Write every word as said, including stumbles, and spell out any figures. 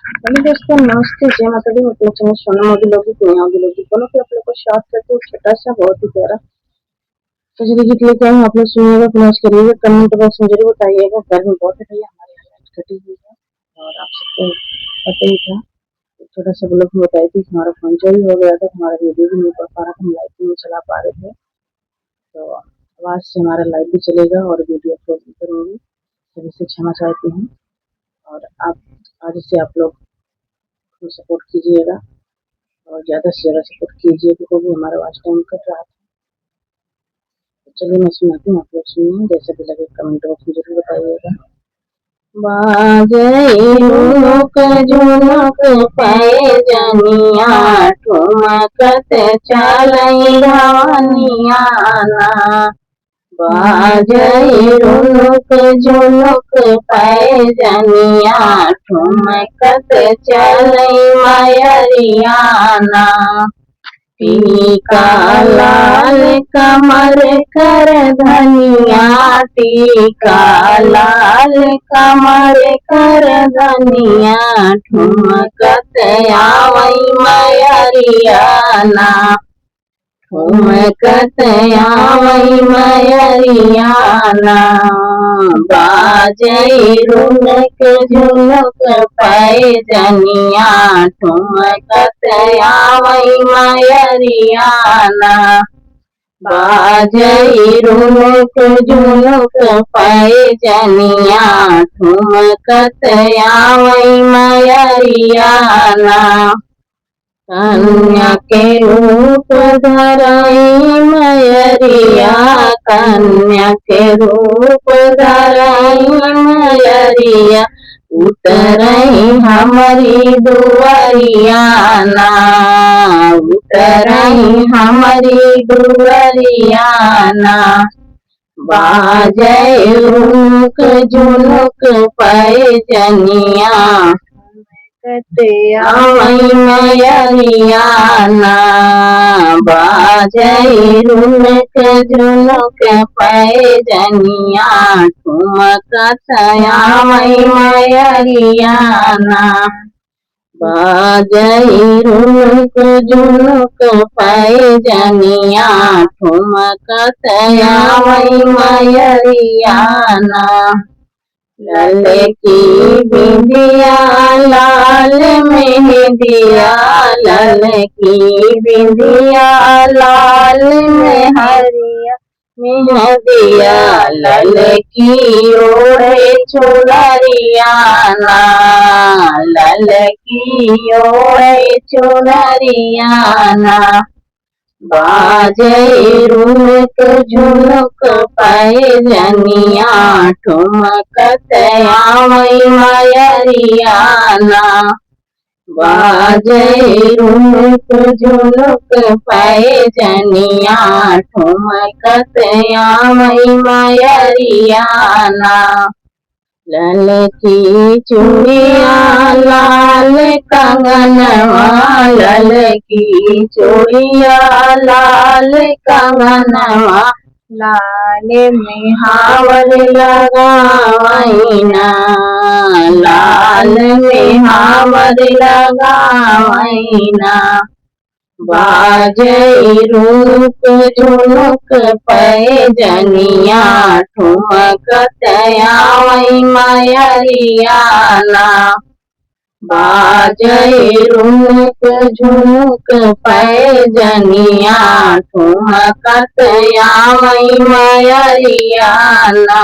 हेलो दोस्तों, नमस्ते, जय माता दी। मतलब चैनल सोना मोदी लोकगीत, नया मोदी लोकगीत दोनों के आप लोग को स्वागत करते हैं। छोटा सा, बहुत ही प्यारा कजरी गीत लेके आए हैं, आप लोग सुनिएगा, प्रयास करिएगा, कमेंट बॉक्स में जरूर बताइएगा। गर्मी बहुत है भैया, हमारे यहाँ लाइट कटी हुई है और आप सबको पता ही था। छोटा सा ब्लॉग में बताई थी कि हमारा फोन चोरी हो गया था, हमारा वीडियो भी नहीं पड़ पा रहा था, हम लाइट नहीं चला पा रहे थे, तो आवाज़ से हमारा लाइव भी चलेगा और वीडियो अपलोड भी करूँगी। सभी से क्षमा चाहती हूँ और आप आज से आप लोग सपोर्ट कीजिएगा और ज़्यादा से ज़्यादा सपोर्ट कीजिए, क्योंकि हमारा वॉच टाइम कट रहा था। तो चलिए मैं सुनाती हूँ, आप लोग सुनिए, जैसा भी लगे कमेंट बॉक्स में जरूर बताइएगा। बाजै रुनुक झुनुक पैजनिया, ठुमकत चलै भवानिया ना। बाजै रुनुक झुनुक पैजनिया, ठुमकत चलै मयरिया ना। टीका लाल कमर कर धनिया, टीका लाल कमर कर धनिया, ठुमकत आवै मयरिया ना। ठुमकत आवै मयरिया ना। बाजै रुनुक झुनुक पैजनिया, ठुमकत आवै मयरिया ना। बाजै रुनुक झुनुक पैजनिया, ठुमकत आवै मयरिया ना। कन्या के रूप धरई मयरिया, कन्या के रूप धरई मयरिया, उतरई हमरी दुआरिया ना, उतरई हमरी दुआरिया ना। बाजै रुनुक झुनुक पैजनिया, ठुमकत आवै मयरिया ना। बाजै रुनुक झुनुक पैजनिया, ठुमकत आवै मयरिया ना। बाजै रुनुक झुनुक पैजनिया, ठुमकत आवै मयरिया ना। ललकी बिंदिया लाल मेहंदिया, ललकी बिंदिया लाल मेहंदिया, मेहंदिया ललकी ओढ़े चुनरिया ना, ललकी ओढ़े चुनरिया ना। बाजै रुनुक झुनुक पैजनिया, ठुमकत आवै मयरिया ना। बाजै रुनुक झुनुक पैजनिया, ठुमकत आवै मयरिया ना। ललकी चूड़िया लाल कंगनवा, ललकी चूड़िया लाल कंगनवा, लाल में हावर लगावै ना, लाल में हावर लगावै ना। बाजै रुनुक झुनुक पैजनिया, ठुमकत आवै मयरिया ना। बाजै रुनुक झुनुक पैजनिया, ठुमकत आवै मयरिया ना।